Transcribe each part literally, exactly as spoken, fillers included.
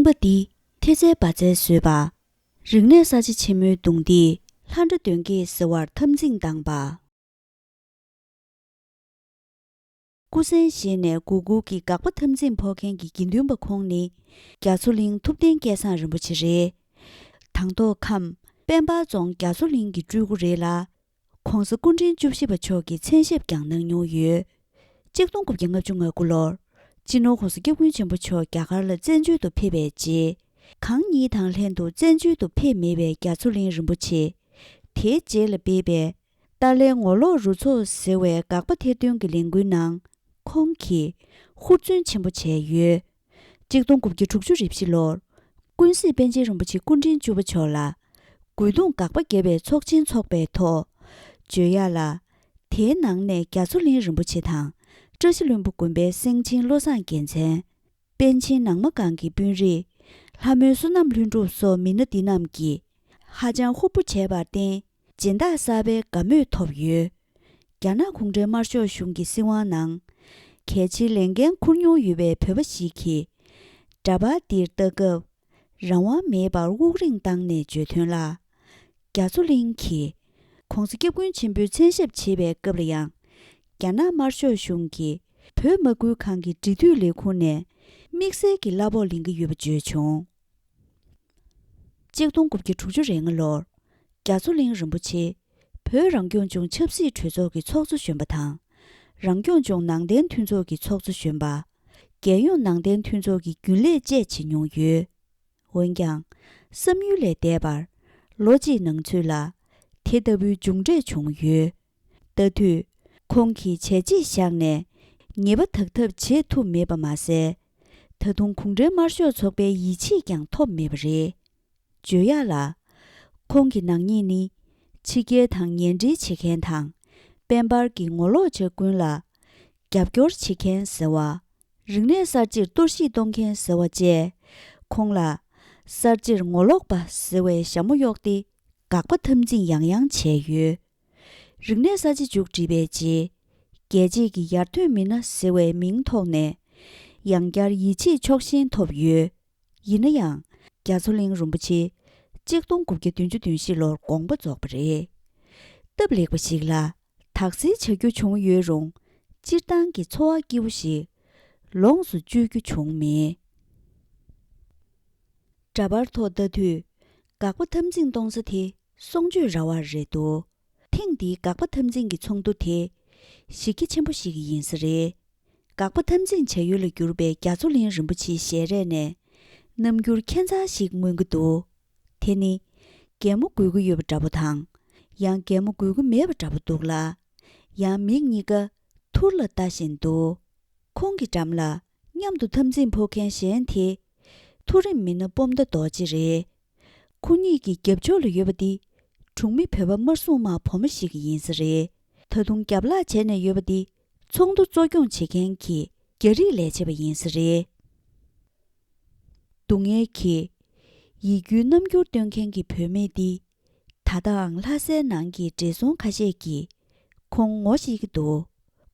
པ་འདི་ཐེ་ཚལ་བ་ཚལ་བཟོས་པ། རིག་གནས་གསར་བརྗེ་ཆེན་མོའི་གདུང་འདིས་ལྷ་འདྲེ་གདོན་བགེགས་ཟེར་བར་འཐབ་འཛིང་བཏང་པ། སྐུ་གཟན་བཞེས་ནས་གུར་གུར་གྱི་དགག་པ་འཐབ་འཛིང་ཕོག་མཁན་གྱི་དགེ་འདུན་པ་ཁོང་ནི་རྒྱ་མཚོ་གླིང་ཐུབ་བསྟན་སྐལ་བཟང་རིན་པོ་ཆེ་རེད། དང་ཐོག་ཁམས་དཔལ་འབར་རྫོང་རྒྱ་མཚོ་གླིང་གི་སྤྲུལ་སྐུ་རེད་ལ། ༸གོང་ས་སྐུ་ཕྲེང་བཅུ་བཞི་པ་མཆོག་གི་མཚན་ཞབས་ཀྱང་གནང་མྱོང་ཡོད། གཅིག་སྟོང་དགུ་བརྒྱ་ལྔ་བཅུ་ང་དགུ་ལོར་སྤྱི་ནོར་༸གོང་ས་༸སྐྱབས་མགོན་ཆེན་པོ་མཆོག་རྒྱ་གར་ལ་བཙན་བྱོལ་དུ་ཕེབས་པའི་རྗེས། གང་ཉིད་དང་ལྷན་དུ་བཙན་བྱོལ་དུ་ཕེབས་མེད་པའི་རྒྱ་མཚོ་གླིང་རིན་པོ་ཆེ། དེའི་རྗེས་ལ་སྤེལ་པའི་ཏཱ་ལའི་ངོ་ལོག་རུ་ཚོགས་ཟེར་བའི་དགག་པ་ཐེར་འདོན་གྱི་ལས་འགུལ་ནང་ཁོང་གིས་ཧུར་བརྩོན་ཆེན་པོ་བྱས་ཡོད། གཅིག་སྟོང་དགུ་བརྒྱ་དྲུག་ཅུ་རེ་བཞི་ལོར་ཀུན་གཟིགས་པཎ་ཆེན་རིན་པོ་ཆེ་སྐུ་ཕྲེང་བཅུ་པ་མཆོག་ལ་རྒོལ་རྡུང་དགག་པ་བརྒྱབ་པའི་ཚོགས་ཆེན་འཚོགས་པའི་ཐོག་བརྗོད་ཡག་ལ། དེའི་ནང་ནས་རྒྱ་མཚོ་གླིང་རིན་པོ་ཆེ་དང་བཀྲ་ཤིས་ལྷུན་པོ་དགོན་པའི་སེང་ཆེན་བློ་བཟང་རྒྱལ་མཚན། པཎ་ཆེན་ནང་མ་སྒང་གི་དཔོན་རིགས། ལྷ་མོའི་བསོད་ནམས་ལྷུན་གྲུབ་སོགས་མི་སྣ་འདི་རྣམས་ཀྱིས་ཧ་ཅང་ཧུར་པོ་བྱས་པར་བརྟེན། སྦྱིན་བདག་གསར་པའི་དགའ་མོས་ཐོབ་ཡོད། རྒྱ་ནག་གུང་ཁྲན་དམར་ཤོག་གཞུང་གི་སྲིད་དབང་ནང་། གལ་ཆེའི་ལས་འགན་འཁུར་མྱོང་ཡོད་པའི་བོད་པ་ཞིག་གིས། འདྲ་པར་འདིར་ལྟ་སྐབས། རང་དབང་མེད་པར་དབུགས་རིང་བཏང་ནས་བརྗོད་དོན་ལ། རྒྱ་མཚོ་གླིང་གིས་༸གོང་ས་༸སྐྱབས་མགོན་ཆེན་པོའི་མཚན་ཞབས་བྱེད་པའི་སྐབས་ལ་ཡང་། རྒྱ་ནག་དམར་ཤོག་གཞུང་གིས་བོད་མ་བསྐུལ་ཁང་གི་འབྲེལ་མཐུད་ལས་ཁུངས་ནས་དམིགས་བསལ་གྱི་གླ་ཕོགས་ལེན་གྱི་ཡོད་པ་བརྗོད་བྱུང་། གཅིག་སྟོང་དགུ་བརྒྱ་དྲུག་ཅུ་རེ་ལྔ་ལོར། རྒྱ་མཚོ་གླིང་རིན་པོ་ཆེ། བོད་རང་སྐྱོང་ལྗོངས་ཆབ་སྲིད་གྲོས་ཚོགས་ཀྱི་ཚོགས་གཙོ་གཞོན་པ་དང་། རང་སྐྱོང་ལྗོངས་ནང་བསྟན་མཐུན་ཚོགས་ཀྱི་ཚོགས་གཙོ་གཞོན་པ། རྒྱལ་ཡོངས་ནང་བསྟན་མཐུན་ཚོགས་ཀྱི་རྒྱུན་ལས་བཅས་བྱེད་མྱོང་ཡོད། འོན་ཀྱང་། བསམ་ཡུལ་ལས་འདས་པར། ལོ་གཅིག་ནང་ཚུད་ལ། དེ་ལྟ་བུའི་མཇུག་འབྲས་བྱུང་ཡོད། ལྟ་དུས། ཁོང་གིས་བྱས་རྗེས་བཞག་ནས། ཉེས་པ་དག་ཐབས་བྱེད་ཐུབ་མེད་པ་མ་ཟད། ད་དུང་གུང་ཁྲན་དམར་ཤོག་ཚོགས་པའི་ཡིད་ཆེས་ཀྱང་ཐོབ་མེད་པ་རེད། བརྗོད་ཡག་ལ། ཁོང་གི་ནག་ཉེས་ནི། ཕྱི་རྒྱལ་དང་ཉེ་འབྲེལ་བྱེད་མཁན་དང་། དཔལ་འབར་གྱི་ངོ་ལོག་ཆ་ཀུན་ལ། རྒྱབ་སྐྱོར་བྱེད་མཁན་ཟེར་བ། རིག་གནས་གསར་བརྗེར་གཏོར་བཤིག་གཏོང་མཁན་ཟེར་བ་བཅས། ཁོང་ལ། གསར་བརྗེར་ངོ་ལོག་པ་ཟེར་བའི་ཞྭ་མོ་གཡོགས་ཏེ། དགག་པ་འཐབ་འཛིང་ཡང་ཡང་བྱས་ཡོད། རིག་གནས་གསར་བརྗེ་མཇུག་བསྒྲིལ་བའི་རྗེས། རྒྱལ་གཅེས་ཀྱི་ཡར་ཐོན་མི་སྣ་ཟེར་བའི་མིང་ཐོག་ནས། ཡང་བསྐྱར་ཡིད་ཆེས་ཕྱོགས་ཞེན་ཐོབ་ཡོད། ཡིན་ན་ཡང་། རྒྱ་མཚོ་གླིང་རིན་པོ་ཆེ། གཅིག་སྟོང་དགུ་བརྒྱ་བདུན་ཅུ་དོན་བཞི་ལོར་དགོངས་པ་རྫོགས་པ་རེད། སྟབས་ལེགས་པ་ཞིག་ལ། དག་སེལ་བྱ་རྒྱུ་བྱུང་ཡོད་རུང་། སྤྱིར་བཏང་གི་འཚོ་བ་སྐྱིད་པོ་ཞིག་ལོངས་སུ་སྤྱོད་རྒྱུ་བྱུང་མེད། འདྲ་པར་ཐོག་ལྟ་དུས། དགག་པ་འཐབ་འཛིང་གཏོང་ས་དེ་གསུང་ཆོས་ར་བ་རེད་འདུག་ཐེངས་འདིའི་དགག་པ་འཐབ་འཛིང་གི་ཚོགས་འདུ་དེ། གཞི་རྒྱ་ཆེན་པོ་ཞིག་ཡིན་ས་རེད། དགག་པ་འཐབ་འཛིང་བྱ་ཡུལ་ལ་གྱུར་པའི་རྒྱ་མཚོ་གླིང་རིན་པོ་ཆེའི་ཞལ་རས་ནས། རྣམ་འགྱུར་ཁྱད་མཚར་ཞིག་མངོན་གྱི་འདུག་དེ་ནི། གད་མོ་དགོད་ཀྱི་ཡོད་པ་འདྲ་པོ་དང་། ཡང་གད་མོ་དགོད་ཀྱི་མེད་པ་འདྲ་པོ་འདུག་ལ། ཡང་མིག་གཉིས་ཀ་ཐུར་ལ་ལྟ་བཞིན་འདུག་ཁོང་གི་འགྲམ་ལ་མཉམ་དུ་འཐབ་འཛིང་ཕོག་མཁན་གཞན་དེ། མཐོ་རིམ་མི་སྣ་སྤོམ་མདའ་རྡོ་རྗེ་རེད། ཁོ་གཉིས་ཀྱི་རྒྱབ་ཕྱོགས་ལ་ཡོད་པ་འདི། གྲོང་མི་བོད་པ་དམར་སྲུང་དམག་བུ་མོ་ཞིག་ཡིན་ས་རེད། ད་དུང་རྒྱབ་ལྷག་བྱས་ནས་ཡོད་པ་འདི། ཚོགས་འདུ་གཙོ་སྐྱོང་བྱེད་མཁན་གྱི་རྒྱ་རིགས་ལས་བྱེད་པ་ཡིན་ས་རེད། སྡུག་བསྔལ་གྱིས་ཡིད་འགྱུར་རྣམ་འགྱུར་སྟོན་མཁན་གྱི་བུད་མེད་འདི། ད་ལྟའང་ལྷ་སའི་ནང་གི་བགྲེས་སོང་ཁ་ཤས་ཀྱིས་ཁོང་ངོ་ཤེས་ཀྱི་འདུག་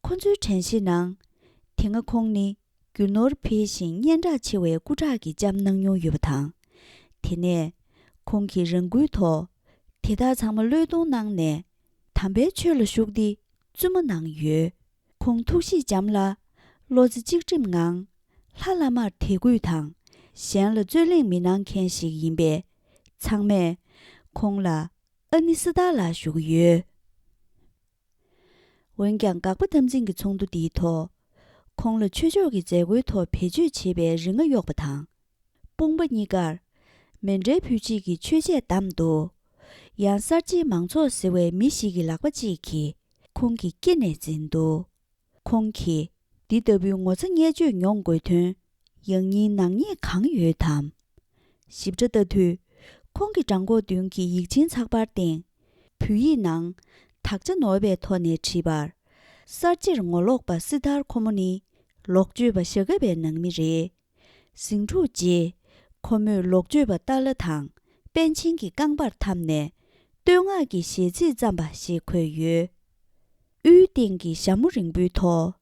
ཁོ་ཚོའི་དྲན་ཤེས་ནང་། དེ་སྔ་ཁོང་ནི་རྒྱུ་ནོར་འཕེལ་ཞིང་སྙན་གྲགས་ཆེ་བའི་སྐུ་དྲག་གི་ལྕམ་གནང་མྱོང་ཡོད་པ་དང་། དེ་ནས་ཁོང་གིས་རང་འགུལ་ཐོག་དེ་དག་ཚང་མ་བློས་གཏོང་གནང་ནས། དམ་པའི་ཆོས་ལ་ཞུགས་ཏེ་བཙུན་མོ་གནང་ཡོད། ཁོང་ཐུགས་གཤིས་འཇམ་ལ། བློ་རྩེ་གཅིག་སྒྲིམ་ངང་། ལྷ་བླ་མར་དད་གུས་དང་། གཞན་ལ་རྩོད་གླེང་མི་གནང་མཁན་ཞིག་ཡིན་པས། ཚང་མས་ཁོང་ལ་ཨ་ནི་སི་ཏཱ་ལགས་ཞུ་གི་ཡོད། འོན་ཀྱང་དགག་པ་འཐབ་འཛིང་གི་ཚོགས་འདུ་འདིའི་ཐོག་ཁོང་ལ་ཆོས་ཕྱོགས་ཀྱི་མཛད་སྒོའི་ཐོག་བེད་སྤྱོད་བྱེད་པའི་རིག་སྔགས་གཡོག་པ་དང་། དཔུང་པ་གཉིས་ཀར་མཎྜལ་ཕུལ་བྱེད་ཀྱི་མཆོད་ཆས་བསྡམས་འདུག་ཡང་གསར་བརྗེའི་མང་ཚོགས་ཟེར་བའི་མི་ཞིག་གི་ལག་པ་གཅིག་གིས་ཁོང་གི་དཀྱིལ་ནས་འཛིན་འདུག་ཁོང་གིས་འདི་ལྟ་བུའི་ངོ་ཚ་བརྙས་བཅོས་མྱོང་དགོས་དོན་ཡང་སྙིང་ནག་ཉེས་གང་ཡོད་དམ། ཞིབ་ཕྲ་ལྟ་དུས། ཁོང་གི་བྲང་ཁོག་མདུན་གྱི་ཡིག་ཆེན་ཚགས་པར་སྟེང་། བོད་ཡིག་ནང་། དག་ཆ་ནོར་བའི་ཐོག་ནས་བྲིས་པར། གསར་བརྗེར་ངོ་ལོག་པ་སི་ཐར་ཁོ་མོ་ནི། ལོག་སྤྱོད་པ་ཞྭ་སྒབ་པའི་ནང་མི་རེད། ཟིང་འཁྲུག་རྗེས། ཁོ་མོས་ལོག་སྤྱོད་པ་ཏཱ་ལ་དང་པཎ་ཆེན་གྱི་རྐང་པར་འཐམས་ནས། བསྟོད་བསྔགས་ཀྱི་ཞལ་ཚིག་བརྩམས་པ་ཞེས་འཁོད་ཡོད། དབུའི་སྟེང་གི་ཞྭ་མོ་རིང་པོའི་ཐོག་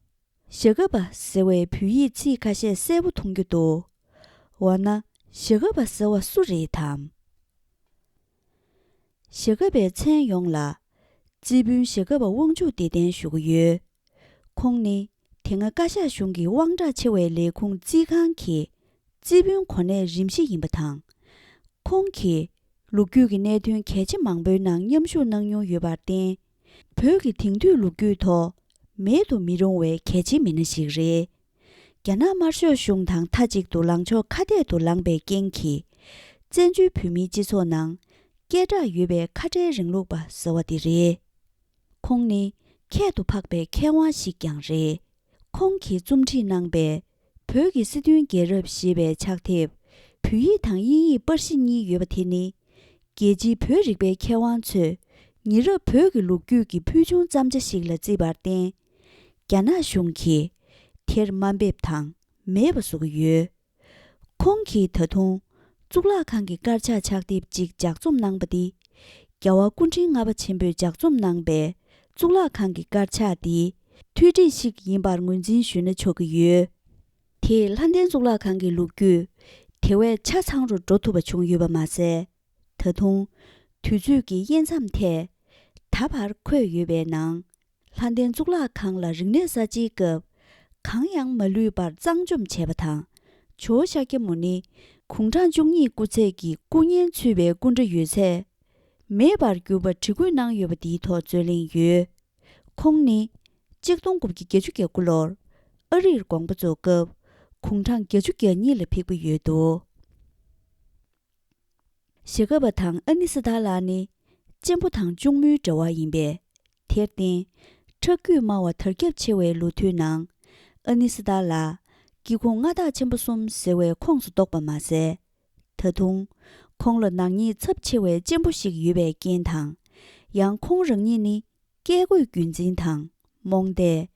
ཞྭ་སྒབ་པ་ཟེར་བའི་བོད་ཡིག་ཚིག་ཁ་ཤས་གསལ་པོ་མཐོང་རྒྱུ་འདུག་འོ་ན། ཞྭ་སྒབ་པ་ཟེར་བ་སུ་རེད་དམ། ཞྭ་སྒབ་པའི་མཚན་ཡོངས་ལ་རྩིས་དཔོན་ཞྭ་སྒབ་པ་དབང་ཕྱུག་བདེ་ལྡན་ཞུ་གི་ཡོད། ཁོང་ནི་དེ་སྔ་བཀའ་ཤག་གཞུང་གི་དབང་གྲགས་ཆེ་བའི་ལས་ཁུངས་རྩིས་ཁང་གི་རྩིས་དཔོན་གོ་གནས་རིམ་བཞི་ཡིན་པ་དང་། ཁོང་གིས་ལོ་རྒྱུས་ཀྱི་གནད་དོན་གལ་ཆེ་མང་པོའི་ནང་མཉམ་ཞུགས་གནང་མྱོང་ཡོད་པར་བརྟེན། བོད་ཀྱི་དེང་དུས་ལོ་རྒྱུས་ཐོག་མེད་དུ་མི་རུང་བའི་གལ་ཆེའི་མི་སྣ་ཞིག་རེད། རྒྱ་ནག་དམར་ཤོག་གཞུང་དང་མཐའ་གཅིག་ཏུ་ལངས་ཕྱོགས་ཁ་གཏད་དུ་ལངས་པའི་རྐྱེན་གྱིས། བཙན་བྱོལ་བོད་མིའི་སྤྱི་ཚོགས་ནང་སྐད་གྲགས་ཡོད་པའི་ཁ་བྲལ་རིང་ལུགས་པ་ཟེར་བ་དེ་རེད། ཁོང་ནི་ཁྱད་དུ་འཕགས་པའི་མཁས་དབང་ཞིག་ཀྱང་རེད། ཁོང་གིས་རྩོམ་སྒྲིག་གནང་པའི་བོད་ཀྱི་སྲིད་དོན་རྒྱལ་རབས་ཞེས་པའི་ཕྱག་དེབ། བོད་ཡིག་དང་དབྱིན་ཡིག་པར་གཞི་གཉིས་ཡོད་པ་དེ་ནི། རྒྱལ་སྤྱིའི་བོད་རིག་པའི་མཁས་དབང་ཚོས་ཉེ་རབས་བོད་ཀྱི་ལོ་རྒྱུས་ཀྱི་ཕུལ་བྱུང་བརྩམས་བྱ་ཞིག་ལ་བརྩིས་པར་བརྟེན། རྒྱ་ནག་གཞུང་གིས་དེར་དམའ་འབེབས་དང་མེད་པ་བཟོ་གི་ཡོད། ཁོང་གིས་ད་དུང་གཙུག་ལག་ཁང་གི་དཀར་ཆག་ཕྱག་དེབ་ཅིག་ལྗགས་རྩོམ་གནང་པ་འདི། རྒྱལ་བ་སྐུ་ཕྲེང་ལྔ་པ་ཆེན་པོས་ལྗགས་རྩོམ་གནང་པའི་གཙུག་ལག་ཁང་གི་དཀར་ཆག་འདི་ཐོས་བསྒྲིགས་ཤིག་ཡིན་པར་ངོས་འཛིན་ཞུས་ན་ཆོག་གི་ཡོད། དེས་ལྷ་ལྡན་གཙུག་ལག་ཁང་གི་ལོ་རྒྱུས་དེ་བས་ཆ་ཚང་རུ་འགྲོ་ཐུབ་པ་བྱུང་ཡོད་པ་མ་ཟད། ད་དུང་དུས་ཚོད་ཀྱི་དབྱེ་མཚམས་ཐད་ད་བར་འཁོད་ཡོད་པའི་ནང་། ལྷ་ལྡན་གཙུག་ལག་ཁང་ལ་རིག་གནས་གསར་བརྗེའི་སྐབས་གང་ཡང་མ་ལུས་པར་གཙང་འཇོམས་བྱས་པ་དང་། ཇོ་བོ་ཤཱཀྱ་མུ་ནེ་དགུང་གྲངས་བཅུ་གཉིས་སྐུ་ཚད་ཀྱི་སྐུ་བརྙན་ཚུད་པའི་སྐུ་འདྲ་ཡོད་ཚད་མེད་པར་གྱུར་པ་བྲིས་བཀོད་གནང་ཡོད་པ་འདིའི་ཐོག་རྩོད་གླེང་ཡོད། ཁོང་ནི་གཅིག་སྟོང་དགུ་བརྒྱ་བརྒྱད་ཅུ་གྱ་དགུ་ལོར་ཨ་རིར་དགོངས་པ་རྫོགས་སྐབས་གུང་གྲངས་བརྒྱད་ཅུ་གྱ་གཉིས་ལ་ཕེབས་ཀྱི་ཡོད་འདུག། ཞྭ་སྒབ་པ་དང་ཨ་ནི་སི་ཐ་ལགས་ནི་གཅེན་པོ་དང་གཅུང་མོའི་འབྲེལ་བ་ཡིན་པས། དེར་བརྟེན། ཁྲག་རྒྱུད་སྨྲ་བ་དར་ཁྱབ་ཆེ་བའི་ལོ་དུས་ནང་། ཨ་ནི་སི་ཐ་ལགས་སྐྱེ་ཁུངས་མངའ་བདག་ཆེན་པོ་གསུམ་ཟེར་བའི་ཁོངས་སུ་གཏོགས་པ་མ་ཟད། ད་དུང་། ཁོང་ལ་ནག་ཉེས་ཚབས་ཆེ་བའི་གཅེན་པོ་ཞིག་ཡོད་པའི་རྐྱེན་དང་། ཡང་ཁོང་རང་ཉིད་ནི། བཀས་བཀོད་རྒྱུད་འཛིན་དང་རྨོངས་དད།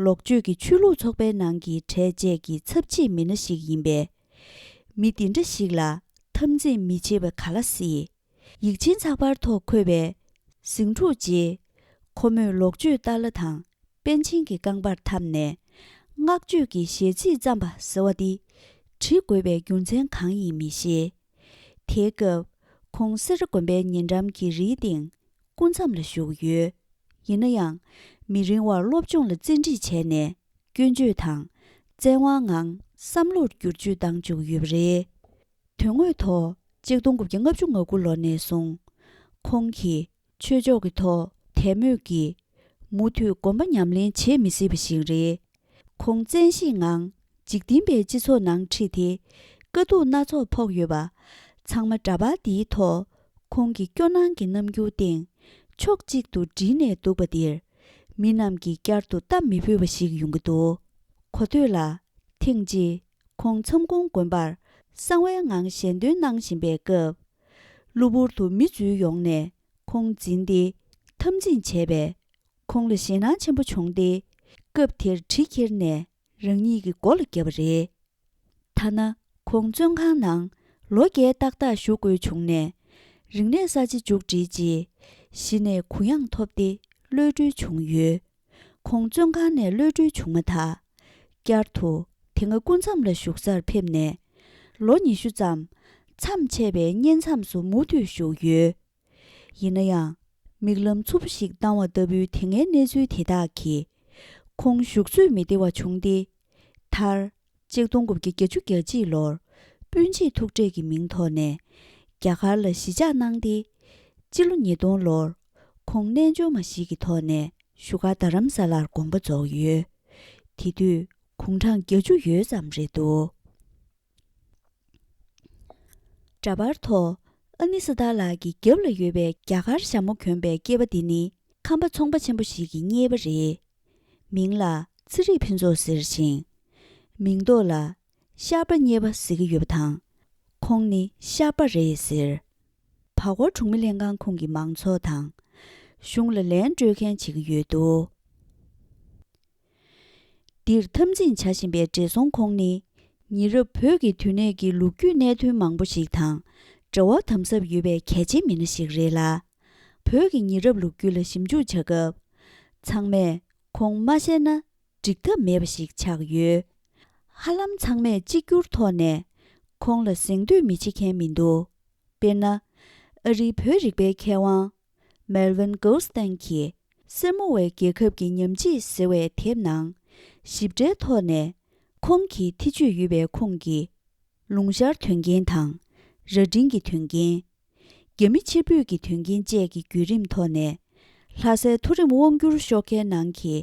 ལོག་སྤྱོད་ཀྱི་ཆོས་ལུགས་ཚོགས་པའི་ནང་གི་གྲས་བཅས་ཀྱི་ཚབས་ཆེའི་མི་སྣ་ཞིག་ཡིན་པས། མི་འདི་འདྲ་ཞིག་ལ་འཐབ་འཛིང་མི་བྱེད་པ་ག་ལ་སྲིད། ཡིག་ཆེན་ཚགས་པར་ཐོག་འཁོད་པའི་ཟིང་འཁྲུག་རྗེས། ཁོ་མོས་ལོག་སྤྱོད་ཏཱ་ལ་དང་པཎ་ཆེན་གྱི་རྐང་པར་འཐམས་ནས། བསྔགས་བརྗོད་ཀྱི་གཞས་ཚིག་བརྩམས་པ་ཟེར་བ་འདི་བྲི་དགོས་པའི་རྒྱུ་མཚན་གང་ཡིན་མི་ཤེས། དེའི་སྐབས་ཁོང་སེ་ར་དགོན་པའི་ཉེ་འགྲམ་གྱི་རིའི་སྟེང་སྐུ་མཚམས་ལ་བཞུགས་ཡོད། ཡིན་ན་ཡང་། མི་རིང་བར་སློབ་སྦྱོང་ལ་བཙན་ཁྲིད་བྱས་ནས་སྐྱོན་བརྗོད་དང་བཙན་དབང་ངང་བསམ་བློར་བསྒྱུར་བཅོས་བཏང་བཅུག་ཡོད་པ་རེད། དོན་དངོས་ཐོག་གཅིག་སྟོང་དགུ་བརྒྱ་ལྔ་བཅུ་ང་དགུ་ལོ་ནས་བཟུང་། ཁོང་གིས་ཆོས་ཕྱོགས་ཀྱི་ཐོག་དད་མོས་ཀྱིས་མུ་མཐུད་དགོངས་པ་ཉམས་ལེན་བྱེད་མི་སྲིད་པ་ཞིག་རེད། ཁོང་བཙན་ཤེད་ངང་འཇིག་རྟེན་པའི་སྤྱི་ཚོགས་ནང་ཁྲིད་དེ་དཀའ་སྡུག་སྣ་ཚོགས་ཕོག་ཡོད་པ། ཚང་མ་འདྲ་པར་འདིའི་ཐོག་ཁོང་གི་སྐྱོ་སྣང་གི་རྣམ་འགྱུར་སྟེང་ཕྱོགས་གཅིག་ཏུ་བསྒྲིལ་ནས་འདུག་པ་འདིར། མི་རྣམས་ཀྱིས་བསྐྱར་དུ་སྟབས་མི་ཕོད་པ་ཞིག་ཡོང་གི་འདུག། གོ་ཐོས་ལ། ཐེངས་གཅིག་ཁོང་མཚམས་ཁོང་དགོན་པར་གསང་བའི་ངང་ཞལ་འདོན་གནང་བཞིན་པའི་སྐབས། གློ་བུར་དུ་མི་འཛུལ་ཡོང་ནས་ཁོང་འཛིན་ཏེ་འཐབ་འཛིང་བྱས་པས། ཁོང་ལ་ཞེད་སྣང་ཆེན་པོ་བྱུང་སྟེ། སྐབས་དེར་གྲི་ཁྱེར་ནས་རང་ཉིད་ཀྱི་མགོ་ལ་བརྒྱབ་པ་རེད། ཐ་ན་ཁོང་བཙོན་ཁང་ནང་ལོ་བརྒྱད་ཏག་ཏག་བཞུགས་དགོས་བྱུང་ནས། རིག་གནས་གསར་བརྗེ་མཇུག་བསྒྲིལ་རྗེས་གཞི་ནས་གུ་ཡངས་ཐོབ་སྟེ་གློད་གྲོལ་བྱུང་ཡོད། ཁོང་བཙོན་ཁང་ནས་གློད་གྲོལ་བྱུང་མ་ཐག་བསྐྱར་དུ་དེ་སྔ་སྐུ་མཚམས་ལ་བཞུགས་སར་ཕེབས་ནས་ལོ་ཉི་ཤུ་ཙམ་མཚམས་ཆད་པའི་བསྙེན་མཚམས་སུ་མུ་མཐུད་བཞུགས་ཡོད། ཡིན་ན་ཡང་། མིག་ལམ་འཚུབ་པོ་ཞིག་བཏང་བ་ལྟ་བུའི་དེ་སྔའི་གནས་ཚུལ་དེ་དག་གིས་ཁོང་བཞུགས་ཚོད་མི་བདེ་བ་བྱུང་སྟེ། མཐར། གཅིག་སྟོང་དགུ་བརྒྱ་གྱ་གཅིག་ལོར་སྤུན་མཆེད་ཐུག་འཕྲད་ཀྱི་མིང་ཐོག་ནས་རྒྱ་གར་ལ་གཞིས་ཆགས་གནང་སྟེ། སྤྱི་ལོ་ཉིས་སྟོང་ལོར་ཁོང་རྣལ་འབྱོར་མ་ཞིག་གི་ཐོག་ནས་བཞུགས་སྒར་རྡ་རམ་ས་ལར་དགོངས་པ་རྫོགས་ཡོད། དེ་དུས་གུང་གྲངས་བརྒྱད་ཅུ་ཡོལ་ཙམ་རེད་འདུག། འདྲ་པར་ཐོག་ཨ་ནི་སི་ཐ་ལགས་ཀྱི་རྒྱབ་ལ་ཡོད་པའི་རྒྱ་གར་ཞྭ་མོ་གྱོན་པའི་སྐྱེས་པ་འདི་ནི་ཁམས་པ་ཚོང་པ་ཆེན་པོ་ཞིག་གི་གཉེར་པ་རེད། མིང་ལ་ཚེ་རིང་ཕུན་ཚོགས་ཟེར་ཞིང་། མིང་འདོགས་ལ་ཤར་པ་གཉེར་པ་ཟེར་གྱི་ཡོད་པ་དང་། ཁོང་ནི་ཤར་པ་རེད་ཟེར། བར་སྐོར་གྲོང་མི་ལྷན་ཁང་ཁོངས་ཀྱི་མང་ཚོགས་དང་གཞུང་ལ་ལན་སྤྲོད་མཁན་བྱེད་ཀྱི་ཡོད་འདུག། འདིར་འཐབ་འཛིང་བྱ་བཞིན་པའི་བགྲེས་སོང་ཁོང་ནི། ཉེ་རབས་བོད་ཀྱི་དུས་གནས་ཀྱི་ལོ་རྒྱུས་གནད་དོན་མང་པོ་ཞིག་དང་འབྲེལ་བ་དམ་ཟབ་ཡོད་པའི་གལ་ཆེའི་མི་སྣ་ཞིག་རེད་ལ། བོད་ཀྱི་ཉེ་རབས་ལོ་རྒྱུས་ལ་ཞིབ་འཇུག་བྱ་སྐབས། ཚང་མས་ཁོང་མ་ཤེས་ན་འགྲིག་ཐབས་མེད་པ་ཞིག་ཆགས་ཡོད། ཧ་ལམ་ཚང་མས་གཅིག་གྱུར་ཐོག་ནས་ ཁོང་ལ་གཟེངས་བསྟོད་མི་བྱེད་མཁན་མི་འདུག་དཔེར་ན། ཨ་རིའི་བོད་རིག་པའི་མཁས་དབང་Melvin Goldstein གྱིས་སེར་མོ་བའི་རྒྱལ་ཁབ་ཀྱི་ཉམས་ཆེ་ཟེར་བའི་དེབ་ནང་ཞིབ་ཕྲའི་ཐོག་ནས་ཁོང་གི་ཐེ་བྱུས་ཡོད་པའི་ཁོངས་ཀྱི་ལུང་ཤར་དོན་རྐྱེན་དང་། རྭ་སྒྲེང་གི་དོན་རྐྱེན། རྒྱ་མི་ཕྱིར་འབུད་ཀྱི་དོན་རྐྱེན་བཅས་ཀྱི་བརྒྱུད་རིམ་ཐོག་ནས། ལྷ་སའི་མཐོ་རིམ་དབང་སྒྱུར་ཤོག་ཁའི་ནང་གི་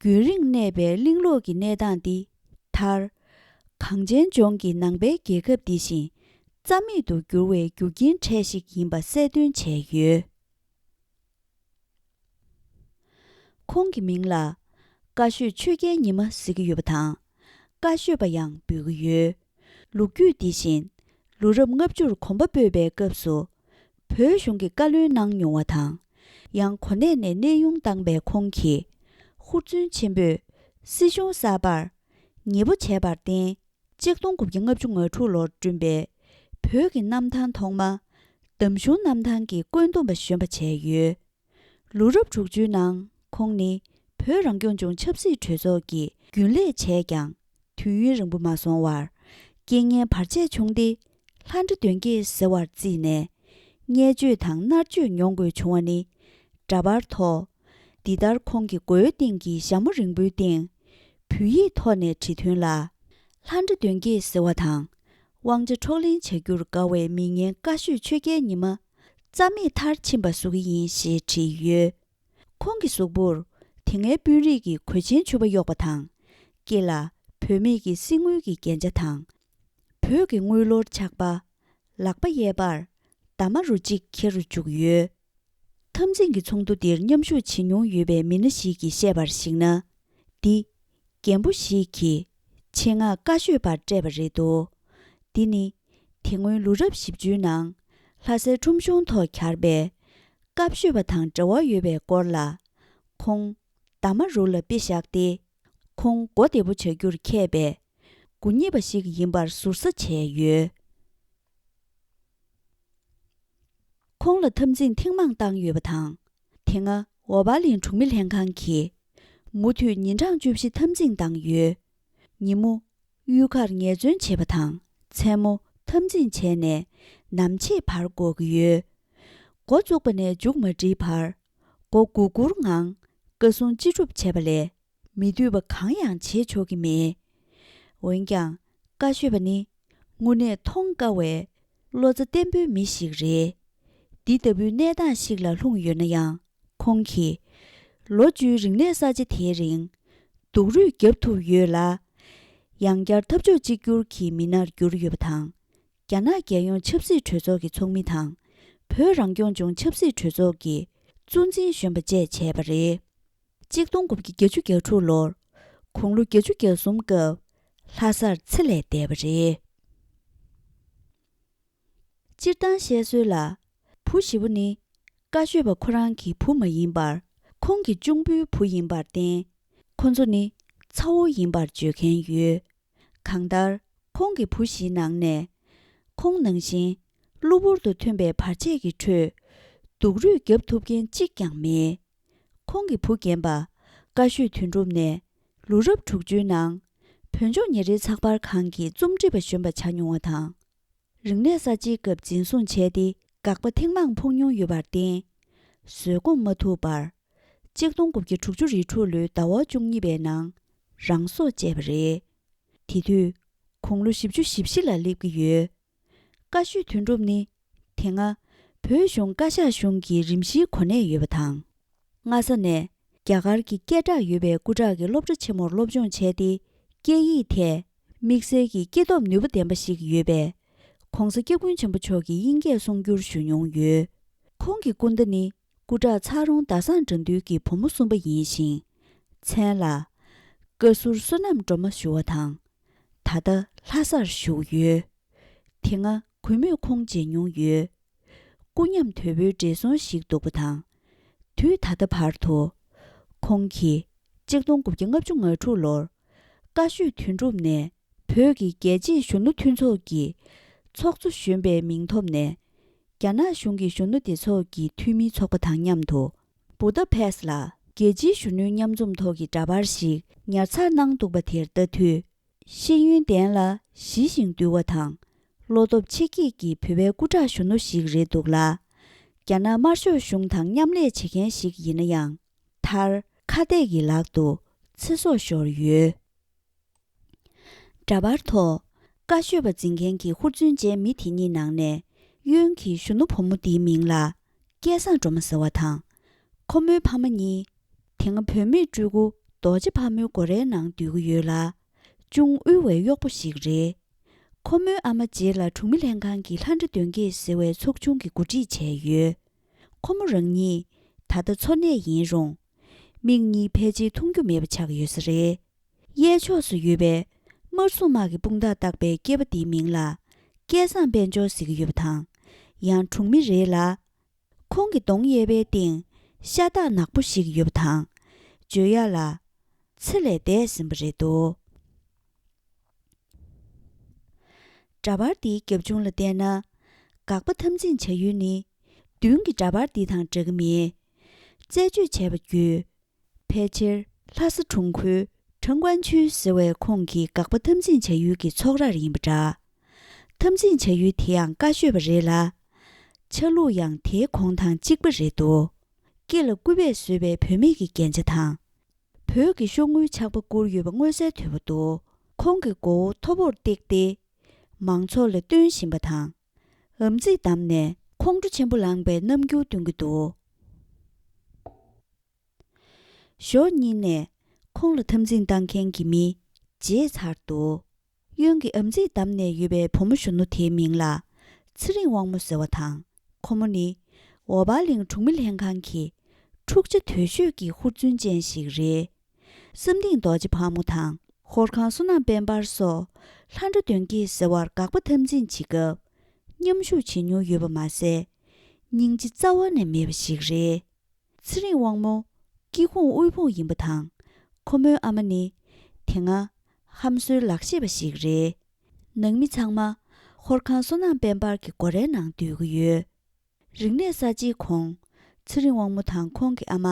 རྒྱུན་རིང་གནས་པའི་གླིང་ལོག་གི་གནས་སྟངས་འདི་མཐར། གངས་ཅན་ལྗོངས་ཀྱི་ནང་པའི་རྒྱལ་ཁབ་འདི་བཞིན་རྩ་མེད་དུ་གྱུར་བའི་རྒྱུ་རྐྱེན་འཕྲད་གཞི་ཡིན་པ་གསལ་སྟོན་བྱས་ཡོད། ཁོང་གི་མིང་ལ་བཀའ་ཤོད་ཆོས་རྒྱལ་ཉི་མ་ཟེར་གྱི་ཡོད་པ་དང་། བཀའ་ཤོད་པ་ཡང་འབོད་ཀྱི་ཡོད། ལོ་རྒྱུས་འདི་བཞིན་ལོ་རབས་ལྔ་བཅུར་གོམ་པ་སྤོས་པའི་སྐབས་སུ་བོད་གཞུང་གི་བཀའ་བློན་གནང་མྱོང་བ་དང་། ཡང་གོ་གནས་ནས་གནས་དབྱུང་བཏང་པའི་ཁོང་གིས་ཧུར་བརྩོན་ཆེན་པོས་སྲིད་གཞུང་གསར་པར་ཉེ་པོ་བྱས་པར་བརྟེན། གཅིག་སྟོང་དགུ་བརྒྱ་ལྔ་བཅུ་ང་དྲུག་ལོར་བསྐྲུན་པའི་བོད་ཀྱི་གནམ་ཐང་ཐོག་མ་འདམ་གཞུང་གནམ་ཐང་གི་བཀོད་འདོམས་པ་གཞོན་པ་བྱས་ཡོད། ལོ་རབས་དྲུག་ཅུའི་ནང་ཁོང་ནི་བོད་རང་སྐྱོང་ལྗོངས་ཆབ་སྲིད་གྲོས་ཚོགས་ཀྱི་རྒྱུན་ལས་བྱས་ཀྱང་དུས་ཡུན་རིང་པོ་མ་སོང་བར་རྐྱེན་ངན་བར་ཆད་བྱུང་སྟེ་ལྷ་འདྲེ་གདོན་བགེགས་ཟེར་བར་བརྩིས་ནས་བརྙས་བཅོས་དང་མནར་གཅོད་མྱོང་དགོས་བྱུང་བ་ནི་འདྲ་པར་ཐོག་འདི་ལྟར་ཁོང་གི་མགོའི་སྟེང་གི་ཞྭ་མོ་རིང་པོའི་སྟེང་བོད་ཡིག་ཐོག་ནས་བྲིས་དོན་ལ། ལྷ་འདྲེ་གདོན་བགེགས་ཟེར་བ་དང་། དབང་ཆ་འཕྲོག་ལེན་བྱ་རྒྱུར་དགའ་བའི་མི་ངན་བཀའ་ཤོད་ཆོས་རྒྱལ་ཉི་མ་རྩ་མེད་མཐར་ཕྱིན་པ་བཟོ་གི་ཡིན་ཞེས་བྲིས་ཡོད། ཁོང་གི་གཟུགས་པོར་དེ་སྔའི་དཔོན་རིགས་ཀྱི་གོས་ཆེན་ཕྱུ་པ་གཡོགས་པ་དང་། སྐེ་ལ་བུད་མེད་ཀྱི་གསེར་དངུལ་གྱི་རྒྱན་ཆ་དང་། བོད་ཀྱི་དངུལ་ལོར་ཆགས་པ། ལག་པ་གཡས་པར་འདབ་མ་རུ་གཅིག་འཁྱེར་རུ་བཅུག་ཡོད། འཐབ་འཛིང་གི་ཚོགས་འདུ་འདིར་མཉམ་ཞུགས་བྱེད་མྱོང་ཡོད་པའི་མི་སྣ་ཞིག་གིས་བཤད་པར་གཞིགས་ན། འདི་རྒན་པོ་ཞིག་གིས་ཆེད་མངགས་བཀའ་ཤོད་པར་སྤྲད་པ་རེད་འདུག་འདི་ནི་དེ་སྔོན་ལོ་རབས་བཞི་བཅུའི་ནང་ལྷ་སའི་ཁྲོམ་གཞུང་ཐོག་གྱར་པའི་བཀའ་ཤོད་པ་དང་འབྲེལ་བ་ཡོད་པའི་སྐོར་ལ། ཁོང་འདབ་མ་རུ་ལ་དཔེ་བཞག་སྟེ། ཁོང་མགོ་བདེ་པོ་བྱ་རྒྱུར་མཁས་པའི་མགོ་རྙེད་པ་ཞིག་ཡིན་པར་ཟུར་ཟ་བྱས་ཡོད། ཁོང་ལ་འཐབ་འཛིང་ཐེངས་མང་བཏང་ཡོད་པ་དང་། དེ་སྔ་འོ་བར་གླིང་གྲོང་མི་ལྷན་ཁང་གིས་མུ་མཐུད་ཉིན་གྲངས་བཅུ་བཞི་འཐབ་འཛིང་བཏང་ཡོད། ཉིན་མོ་གཡུལ་ཁར་ངལ་རྩོལ་བྱེད་པ་དང་མཚན་མོ་འཐབ་འཛིང་བྱས་ནས་ནམ་ཕྱེད་བར་འགོར་གྱི་ཡོད། འགོ་བཙུགས་པ་ནས་མཇུག་མ་སྒྲིལ་བར་མགོ་སྒུར་སྒུར་ངང་བཀའ་གསུང་ཅི་སྒྲུབ་བྱས་པ་ལས། མི་འདོད་པ་གང་ཡང་བྱེད་ཆོག་གི་མེད། འོན་ཀྱང་། བཀའ་ཤོད་པ་ནི་དངོས་གནས་མཐོང་དཀའ་བའི་བློ་རྩ་བརྟན་པོའི་མི་ཞིག་རེད། འདི་ལྟ་བུའི་གནས་སྟངས་ཤིག་ལ་ལྷུང་ཡོད་ན་ཡང་། ཁོང་གིས་ལོ་བཅུའི་རིག་གནས་གསར་བརྗེ་དེའི་རིང་སྡུག་རུས་བརྒྱབ་ཐུབ་ཡོད་ལ། ཡང་བསྐྱར་འཐབ་ཕྱོགས་གཅིག་གྱུར་གྱི་མི་སྣར་གྱུར་ཡོད་པ་དང་། རྒྱ་ནག་རྒྱལ་ཡོངས་ཆབ་སྲིད་གྲོས་ཚོགས་ཀྱི་ཚོགས་མི་དང་། བོད་རང་སྐྱོང་ལྗོངས་ཆབ་སྲིད་གྲོས་ཚོགས་ཀྱི་གཙོ་འཛིན་གཞོན་པ་བཅས་བྱས་པ་རེད། གཅིག་སྟོང་དགུ་བརྒྱ་བརྒྱད་ཅུ་གྱ་དྲུག་ལོར་དགུང་ལོ་བརྒྱད་ཅུ་གྱ་གསུམ་སྐབས་ལྷ་སར་ཚེ་ལས་འདས་པ་རེད། སྤྱིར་བཏང་བཤད་སྲོལ་ལ། བུ་བཞི་པོ་ནི་བཀའ་ཤོད་པ་ཁོ་རང་གི་བུ་མ་ཡིན་པར་ཁོང་གི་གཅུང་པོའི་བུ་ཡིན་པར་བརྟེན། ཁོ་ཚོ་ནི་ཚ་བོ་ཡིན་པར་བརྗོད་མཁན་ཡོད། གང་ལྟར་ཁོང་གི་བུ་བཞིའི་ནང་ནས་ཁོང་ནང་བཞིན་གློ་བུར་དུ་ཐོན་པའི་བར་ཆད་ཀྱི་ཁྲོད་སྡུག་རུས་བརྒྱབ་ཐུབ་མཁན་གཅིག་ཀྱང་མེད། ཁོང་གི་བུ་རྒན་པ་བཀའ་ཤོད་དོན་གྲུབ་ནས་ལོ་རབས་དྲུག་ཅུའི་ནང་བོད་ལྗོངས་ཉིན་རེའི་ཚགས་པར་ཁང་གི་རྩོམ་སྒྲིག་པ་གཞོན་པ་ཆགས་མྱོང་བ་དང་། རིག་གནས་གསར་བརྗེའི་སྐབས་འཛིན་བཟུང་བྱས་ཏེ་དགག་པ་ཐེངས་མང་ཕོག་མྱོང་ཡོད་པར་བརྟེན། བཟོད་སྒོམ་མ་ཐུབ་པར། གཅིག་སྟོང་དགུ་བརྒྱ་དྲུག་ཅུ་རེ་དྲུག་ལོའི་ཟླ་བ་བཅུ་གཉིས་པའི་ནང་རང་སྲོག་བཅད་པ་རེད། དེ་དུས་དགུང་ལོ་བཞི་བཅུ་ཞེ་བཞི་ལ་སླེབས་ཀྱི་ཡོད། བཀའ་ཤོད་དོན་གྲུབ་ནི་དེ་སྔ་བོད་གཞུང་བཀའ་ཤག་གཞུང་གི་རིམ་བཞིའི་གོ་གནས་ཡོད་པ་དང་། སྔ་ས་ནས་རྒྱ་གར་གྱི་སྐད་གྲགས་ཡོད་པའི་སྐུ་དྲག་གི་སློབ་གྲྭ་ཆེན་མོར་སློབ་སྦྱོང་བྱས་ཏེ། སྐད་ཡིག་ཐད་དམིགས་བསལ་གྱི་སྐྱེ་སྟོབས་ནུས་པ་ལྡན་པ་ཞིག་ཡོད་པས། ༸གོང་ས་༸སྐྱབས་མགོན་ཆེན་པོ་མཆོག་གིས་དབྱིན་སྐད་གསུང་སྒྱུར་ཞུ་མྱོང་ཡོད། ཁོང་གི་སྐུ་ཟླ་ནི་སྐུ་དྲག་ཚ་རོང་ཟླ་བཟང་དགྲ་འདུལ་གྱི་བུ་མོ་གསུམ་པ་ཡིན་ཞིང་། མཚན་ལ། བཀའ་ཟུར་བསོད་ནམས་སྒྲོལ་མ་ཞུ་བ་དང་། ད་ལྟ་ལྷ་སར་བཞུགས་ཡོད། དེ་སྔ་གུས་མོས་ཁོང་མཇལ་མྱོང་ཡོད། སྐུ་ཉམས་དོད་པོའི་བགྲེས་སོང་ཞིག་འདུག་པ་དང་། དུས་ད་ལྟ་བར་དུ། ཁོང་གིས་གཅིག་སྟོང་དགུ་བརྒྱ་ལྔ་བཅུ་ང་དྲུག་ལོར། བཀའ་ཤོད་དོན་གྲུབ་ནས་བོད་ཀྱི་རྒྱལ་གཅེས་གཞོན་ནུ་མཐུན་ཚོགས་ཀྱི་ཚོགས་གཙོ་གཞོན་པའི་མིང་ཐོབ་ནས། རྒྱ་ནག་གཞུང་གི་གཞོན་ནུ་སྡེ་ཚོགས་ཀྱི་འཐུས་མིའི་ཚོགས་པ་དང་མཉམ་དུ། བུ་ད་ཕེས་ལ་རྒྱལ་སྤྱིའི་གཞོན་ནུའི་མཉམ་འཛོམས་ཐོག་གི་འདྲ་པར་ཞིག་ཉར་ཚགས་གནང་འདུག་པ་དེར་ལྟ་དུས། ཤེས་ཡོན་ལྡན་ལ་ཞི་ཞིང་དུལ་བ་དང་ བློ་སྟོབས་ཆེ་སྐྱེད་ཀྱི་བོད་པའི་སྐུ་དྲག་གཞོན་ནུ་ཞིག་རེད་འདུག་ལ། རྒྱ་ནག་དམར་ཤོག་གཞུང་དང་མཉམ་ལས་བྱེད་མཁན་ཞིག་ཡིན་ན་ཡང་། མཐར་ཁ་གཏད་ཀྱི་ལག་ཏུ་ཚེ་སྲོག་ཤོར་ཡོད། འདྲ་པར་ཐོག་བཀའ་ཤོད་པ་འཛིན་མཁན་གྱི་ཧུར་བརྩོན་ཅན་མི་དེ་གཉིས་ནང་ནས། གཡོན་གྱི་གཞོན་ནུ་བུ་མོ་འདིའི་མིང་ལ་སྐལ་བཟང་སྒྲོལ་མ་ཟེར་བ་དང་། ཁོ་མོའི་ཕ་མ་གཉིས། དེ་སྔ་བུད་མེད་སྤྲུལ་སྐུ་རྡོ་རྗེ་ཕག་མོའི་སྒོ་རའི་ནང་སྡོད་ཀྱི་ཡོད་ལ། ཅུང་དབུལ་བའི་གཡོག་པོ་ཞིག་རེད། ཁོ་མོའི་ཨ་མ་རྗེས་ལ་གྲོང་མི་ལྷན་ཁང་གི་ལྷ་འདྲེ་གདོན་བགེགས་ཟེར་བའི་ཚོགས་ཆུང་གི་འགོ་ཁྲིད་བྱས་ཡོད། ཁོ་མོ་རང་ཉིད་ད་ལྟ་འཚོ་གནས་ཡིན་རུང་། མིག་གཉིས་ཕལ་ཆེར་མཐོང་རྒྱུ་མེད་པ་ཆགས་ཡོད་ས་རེད། གཡས་ཕྱོགས་སུ་ཡོད་པའི་དམར་སྲུང་དམག་གི་དཔུང་རྟགས་བཏགས་པའི་སྐྱེས་པ་དེའི་མིང་ལ་སྐལ་བཟང་དཔལ་འབྱོར་ཟེར་གྱི་ཡོད་པ་དང་། ཡང་གྲོང་མི་རེད་ལ། ཁོང་གི་གདོང་གཡས་པའི་སྟེང་ཤ་སྟག་ནག་པོ་ཞིག་ཡོད་པ་དང་། བརྗོད་ཡ་ལ། ཚེ་ལས་འདས་ཟིན་པ་རེད་འདུག་འདྲ་པར་འདིའི་རྒྱབ་ལྗོངས་ལ་བལྟས་ན། དགག་པ་འཐབ་འཛིང་བྱ་ཡུལ་ནི། མདུན་གྱི་འདྲ་པར་འདི་དང་འདྲ་གི་མེད། རྩད་གཅོད་བྱས་པ་བརྒྱུད། ཕལ་ཆེར་ལྷ་ས་གྲོང་ཁུལ་ཁྲང་ཀོན་ཆུས་ཟེར་བའི་ཁོངས་ཀྱི་དགག་པ་འཐབ་འཛིང་བྱ་ཡུལ་གྱི་ཚོགས་རར་ཡིན་པ་འདྲ། འཐབ་འཛིང་བྱ་ཡུལ་དེ་ཡང་བཀའ་ཤོད་པ་རེད་ལ། ཆ་ལུགས་ཡང་དེའི་གོང་དང་གཅིག་པ་རེད་འདུག་སྐེ་ལ་སྐུད་པས་བཟོས་པའི་བུད་མེད་ཀྱི་རྒྱན་ཆ་དང་། བོད་ཀྱི་ཤོག་དངུལ་ཆག་པ་བསྐུར་ཡོད་པ་མངོན་གསལ་དོད་པོ་འདུག་ཁོང་གི་མགོ་བོ་མཐོ་པོར་བཏེགས་ཏེ། མང་ཚོགས་ལ་སྟོན་བཞིན་པ་དང་། ཨམ་ཙིག་བསྡམས་ནས་ཁོང་ཁྲོ་ཆེན་པོ་ལངས་པའི་རྣམ་འགྱུར་སྟོན་གྱི་འདུག་ཕྱོགས་གཉིས་ནས་ཁོང་ལ་འཐབ་འཛིང་བཏང་མཁན་གྱི་མི་བརྗེད་ཚར་འདུག་གཡོན་གྱི་ཨམ་ཙིག་བསྡམས་ནས་ཡོད་པའི་བུ་མོ་གཞོན་ནུ་དེའི་མིང་ལ་ཚེ་རིང་དབང་མོ་ཟེར་བ་དང་། ཁོ་མོ་ནི་འོ་བར་གླིང་གྲོང་མི་ལྷན་ཁང་གི་འཁྲུག་ཆ་དོད་ཤོས་ཀྱི་ཧུར་བརྩོན་ཅན་ཞིག་རེད། བསམ་སྡིངས་རྡོ་རྗེ་ཕག་མོ་དང་ཧོར་ཁང་བསོད་ནམས་དཔལ་འབར་སོགས་ལྷ་འདྲེ་གདོན་བགེགས་ཟེར་བར་དགག་པ་འཐབ་འཛིང་བྱེད་སྐབས་མཉམ་ཞུགས་བྱེད་མྱོང་ཡོད་པ་མ་ཟད། སྙིང་རྗེ་རྩ་བ་ནས་མེད་པ་ཞིག་རེད། ཚེ་རིང་དབང་མོ་སྐྱེ་ཁུངས་དབུལ་ཕོངས་ཡིན་པ་དང་། ཁོ་མོའི་ཨ་མ་ནི་དེ་སྔ་ཧམ་སྲོའི་ལག་ཤེས་པ་ཞིག་རེད། ནང་མི་ཚང་མ་ཧོར་ཁང་བསོད་ནམས་དཔལ་འབར་གྱི་སྒོ་རའི་ནང་སྡོད་ཀྱི་ཡོད། རིག་གནས་གསར་བརྗེའི་གོང་ཚེ་རིང་དབང་མོ་དང་ཁོང་གི་ཨ་མ།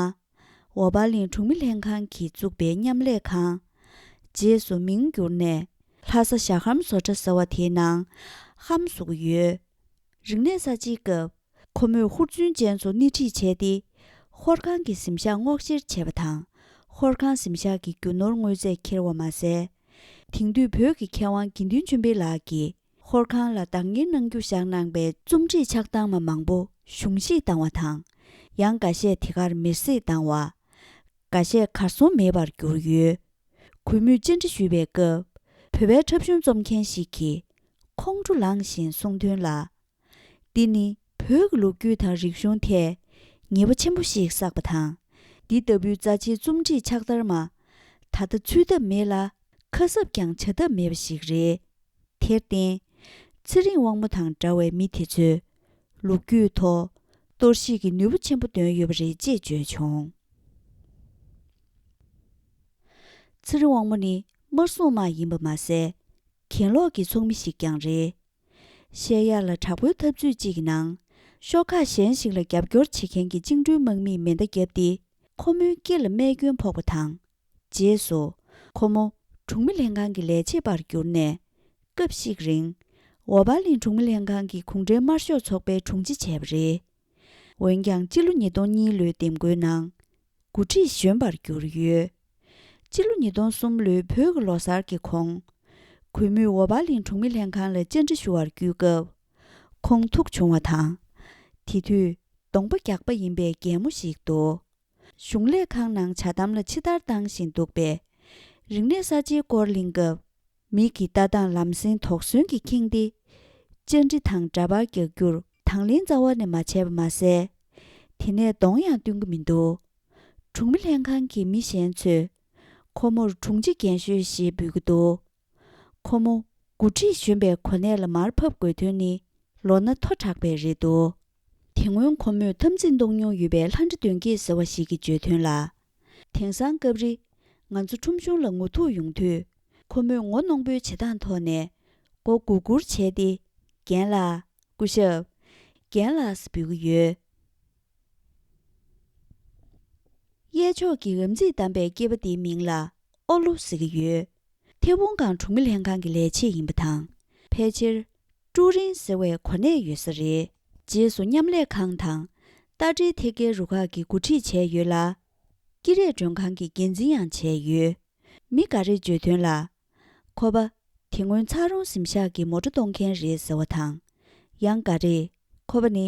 འོ་བར་གླིང་གྲོང་མི་ལྷན་ཁང་གིས་བཙུགས་པའི་མཉམ་ལས་ཁང་། རྗེས་སུ་མིང་བསྒྱུར་ནས་ལྷ་ས་ཞྭ་ཁམས་བཟོ་གྲྭ་ཟེར་བ་དེའི་ནང་ཧམ་བཟོ་གི་ཡོད། རིག་གནས་གསར་བརྗེའི་སྐབས་ཁོ་མོས་ཧུར་བརྩོན་ཅན་ཚོ་སྣེ་ཁྲིད་བྱས་ཏེ། ཧོར་ཁང་གི་གཟིམ་ཤག་སྔོག་བཤེར་བྱས་པ་དང་། ཧོར་ཁང་གཟིམ་ཤག་གི་རྒྱུ་ནོར་དངོས་རྫས་ཁྱེར་བ་མ་ཟད། དེང་དུས་བོད་ཀྱི་མཁས་དབང་དགེ་འདུན་ཆོས་འཕེལ་ལགས་ཀྱིས་ཧོར་ཁང་ལ་བདག་གཉེར་གནང་རྒྱུ་བཞག་གནང་པའི་རྩོམ་སྒྲིག་ཆགས་སྡང་མ་མང་པོ་གཞུང་བཞེས་བཏང་བ་དང་། ཡང་འགའ་ཤས་དེ་གར་མེར་སྲེག་བཏང་བ། འགའ་ཤས་གར་སོང་མེད་པར་གྱུར་ཡོད། གུས་མོས་བཅར་འདྲི་ཞུས་པའི་སྐབས། བོད་པའི་འཁྲབ་གཞུང་རྩོམ་མཁན་ཞིག་གིས་ཁོང་ཁྲོ་ལངས་བཞིན་གསུངས་དོན་ལ། འདི་ནི་བོད་ཀྱི་ལོ་རྒྱུས་དང་རིག་གཞུང་ཐད་ཉེས་པ་ཆེན་པོ་ཞིག་བསགས་པ་དང་། འདི་ལྟ་བུའི་རྩ་ཆེའི་རྩོམ་སྒྲིག་ཕྱག་བསྟར་མ་ད་ལྟ་ཚུད་ཐབས་མེད་ལ། ཁ་གསབ་ཀྱང་བྱ་ཐབས་མེད་པ་ཞིག་རེད། དེར་བརྟེན། ཚེ་རིང་དབང་མོ་དང་འདྲ་བའི་མི་དེ་ཚོས་ལོ་རྒྱུས་ཐོག་གཏོར་བཤིག་གི་ནུས་པ་ཆེན་པོ་འདོན་ཡོད་པ་རེད་ཅེས་བརྗོད་བྱུང་། ཚེ་རིང་དབང་མོ་ནི་དམར་སྲུང་དམག་ཡིན་པ་མ་ཟད། གྱེན་ལོག་གི་ཚོགས་མི་ཞིག་ཀྱང་རེད། བཤད་ཡ་ལ་དྲག་པོའི་འཐབ་རྩོད་ཅིག་གི་ནང་། ཤོག་ཁག་གཞན་ཞིག་ལ་རྒྱབ་སྐྱོར་བྱེད་མཁན་གྱི་བཅིངས་འགྲོལ་དམག་མིས་མེ་མདའ་བརྒྱབ་སྟེ། ཁོ་མོའི་སྐེ་ལ་རྨས་སྐྱོན་ཕོག་པ་དང་། རྗེས་སུ། ཁོ་མོ་གྲོང་མི་ལྷན་ཁང་གི་ལས་བྱེད་པར་གྱུར་ནས། སྐབས་ཤིག་རིང་། འོ་བར་གླིང་གྲོང་མི་ལྷན་ཁང་གི་གུང་ཁྲན་དམར་ཤོག་ཚོགས་པའི་དྲུང་ཆེ་བྱས་པ་རེད། འོན་ཀྱང་། སྤྱི་ལོ་ཉིས་སྟོང་གཉིས་ལོའི་འདེམས་བསྐོའི་ནང་། འགོ་ཁྲིད་གཞོན་པར་གྱུར་ཡོད། སྤྱི་ལོ་ཉིས་སྟོང་གསུམ་ལོའི་བོད་ཀྱི་ལོ་གསར་གྱི་གོང་། གུས་མོས་འོ་བར་གླིང་གྲོང་མི་ལྷན་ཁང་ལ་བཅར་འདྲི་ཞུ་བར་བརྒྱུད་སྐབས། ཁོང་ཐུག་བྱུང་བ་དང་། དེ་དུས་གདོང་པ་རྒྱགས་པ་ཡིན་པའི་རྒན་མོ་ཞིག་འདུག་གཞུང་ལས་ཁང་ནང་ཇ་དམ་ལ་ཕྱི་དར་བཏང་བཞིན་འདུག་པས། རིག་གནས་གསར་བརྗེའི་སྐོར་གླེང་སྐབས། མིག་གི་ལྟ་སྟངས་ལམ་སེང་དོགས་ཟོན་གྱིས་ཁེངས་ཏེ། བཅར་འདྲི་དང་འདྲ་པར་རྒྱག་རྒྱུར་དང་ལེན་རྩ་བ་ནས་མ་བྱས་པ་མ་ཟད། དེ་ནས་གདོང་ཡང་སྟོན་གྱི་མི་འདུག་གྲོང་མི་ལྷན་ཁང་གི་མི་གཞན་ཚོས་ཁོ་མོར་དྲུང་ཆེ་རྒན་ཤོས་ཞེས་འབོད་ཀྱི་འདུག་ཁོ་མོ་འགོ་ཁྲིད་གཞོན་པའི་གོ་གནས་ལ་མར་ཕབ་དགོས་དོན་ནི་ལོ་ན་མཐོ་དྲགས་པས་རེད་འདུག་དེ་སྔོན་ཁོ་མོས་འཐབ་འཛིང་གཏོང་མྱོང་ཡོད་པའི་ལྷ་འདྲེ་གདོན་བགེགས་ཟེར་བ་ཞིག་གིས་བརྗོད་དོན་ལ། དེང་སང་སྐབས་རེ་ང་ཚོ་ཁྲོམ་གཞུང་ལ་ངོ་ཐུག་ཡོང་དུས། ཁོ་མོས་ངོ་གནོང་པོའི་བྱེད་སྟངས་ཐོག་ནས་མགོ་སྒུར་སྒུར་བྱས་ཏེ། རྒན་ལགས། སྐུ་ཞབས། རྒན་ལགས་ཟེར་འབོད་ཀྱི་ཡོད། གཡས་ཕྱོགས་ཀྱི་ཨམ་ཙིག་བསྡམས་པའི་སྐྱེས་པ་དེའི་མིང་ལ་ཨོ་ལོ་ཟེར་གྱི་ཡོད། ཐེ་ཝུན་ཀང་གྲོང་མི་ལྷན་ཁང་གི་ལས་བྱེད་ཡིན་པ་དང་། ཕལ་ཆེར་ ཀྲུའུ་རིན་ཟེར་བའི་གོ་གནས་ཡོད་ས་རེད། རྗེས་སུ་མཉམ་ལས་ཁང་དང་། ལྟ་བྲལ་ཐད་ཀའི་རུ་ཁག་གི་འགོ་ཁྲིད་བྱས་ཡོད་ལ། སྐྱིད་རེས་མགྲོན་ཁང་གི་འགན་འཛིན་ཡང་བྱས་ཡོད། མི་འགའ་རེས་བརྗོད་དོན་ལ། ཁོ་པ། དེ་སྔོན་ཚ་རོང་གཟིམ་ཤག་གི་མོ་ཊ་གཏོང་མཁན་རེད་ཟེར་བ་དང་། ཡང་འགའ་རེས། ཁོ་པ་ནི།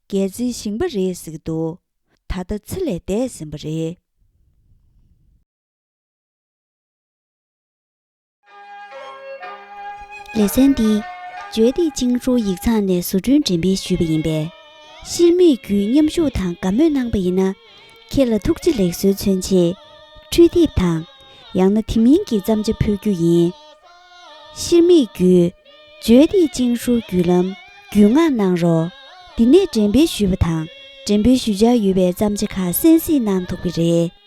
རྒྱལ་རྩེའི་ཞིང་པ་རེད་ཟེར་གྱི་འདུག་ད་ལྟ་ཚེ་ལས་འདས་ཟིན་པ་རེད། ལེ་ཚན་འདི། བརྗོད་བདེ་ཅིང་ཧྲུའུ་ཡིག་ཚང་ནས་བཟོ་སྐྲུན་འགྲེམས་སྤེལ་ཞུས་པ་ཡིན་པས། ཤེར་མིག་བརྒྱུད་མཉམ་ཞུགས་དང་དགའ་མོས་གནང་པ་ཡིན་ན། ཁྱེད་ལ་ཐུགས་རྗེ་ལེགས་གསོལ་མཚོན་ཆེད། འཕྲུལ་དེབ་དང་། ཡང་ན་དེ་མིན་གྱི་བརྩམ་བྱ་ཕུལ་རྒྱུ་ཡིན། ཤེར་མིག་བརྒྱུད། བརྗོད་བདེ་ཅིང་ཧྲུའུ་བརྒྱུད་ལམ། བརྒྱུད་མངགས་གནང་རོགས། འདི་ནས་འགྲེམས་སྤེལ་ཞུས་པ་དང་། འགྲེམས་སྤེལ་ཞུ་འཆར་ཡོད་པའི་བརྩམ་བྱ་ཁག་གསན་གཟིགས་གནང་ཐུབ་ཀྱི་རེད།